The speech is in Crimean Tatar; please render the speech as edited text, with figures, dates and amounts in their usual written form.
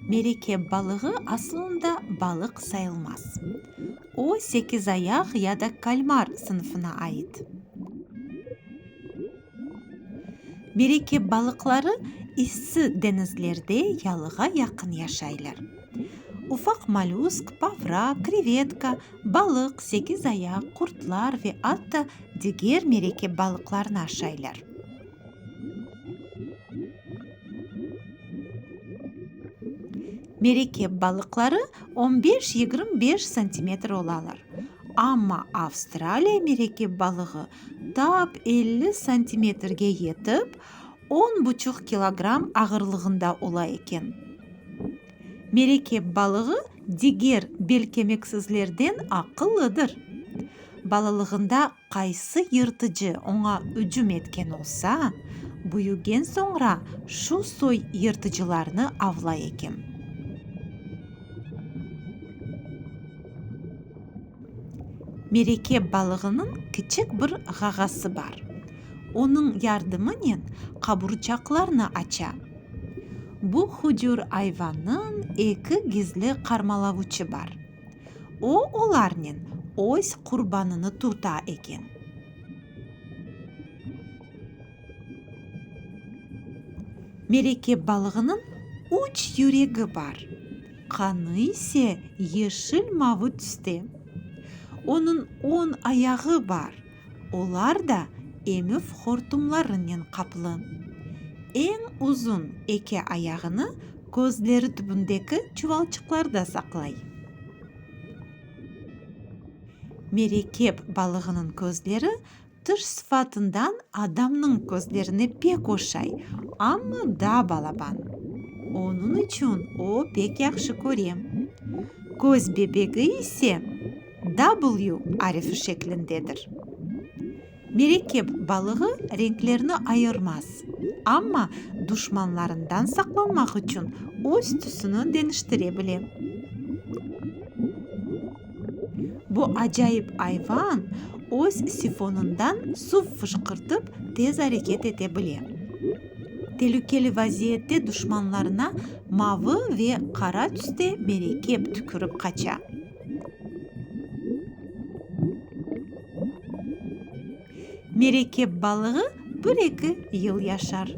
Merekep balığı asılında balıq sayılmaz. O, sekizayaq ya da kalmar sınıfına ait. Merekep balıqları issi deñizlerde yalığa yaqın yaşaylar. Ufaq mollüsk, pavra, krevetka, balıq, sekizayaq, qurtlar ve atta diger merekep balıqlarını aşaylar. Merekep balıqları on beş, 25 santimetr olalar, amma Avstraliya merekep balığı tap 50 santimetrge yetip, on buçuq kilogramm ağırlığında ola eken. Merekep balığı diger belkemiksizlerden aqıllıdır. Balalığında qaysı yırtıcı oña ücüm etken olsa, büyügen soñra şu soy yırtıcılarnı avlay eken. Merekep balığınıñ kiçik bir ğağası bar. Onıñ yardımınen qaburçaqlarnı aça. Bu hucur ayvannıñ eki gizli qarmalavuçı bar. O, olarnen öz qurbanını tuta eken. Merekep balığınıñ üç yüregi bar, qanı ise yeşil-mavı tüste. Onıñ on ayağı bar, olar da emüv hortumlarınen qaplı. Eñ uzun eki ayağını közleri tübündeki çuvalçıqlarda saqlay. Merekep balığınıñ közleri tış sıfatından adamnıñ közlerine pek oşay, amma daa balaban. Onıñ içün o pek yahşı köre. Köz bebegi ise W arifi şeklindedir. Merekep balığı renklerni ayırmaz, amma duşmanlarından saqlanmaq içün öz tüsüni deñiştire bile. Bu acayip ayvan öz sifonından suv fışqırtıp tez areket ete bile. Telükeli vaziyette duşmanlarına mavı ve qara tüste merekep tükürip qaça. Merekep balığı bir-eki yıl yaşar.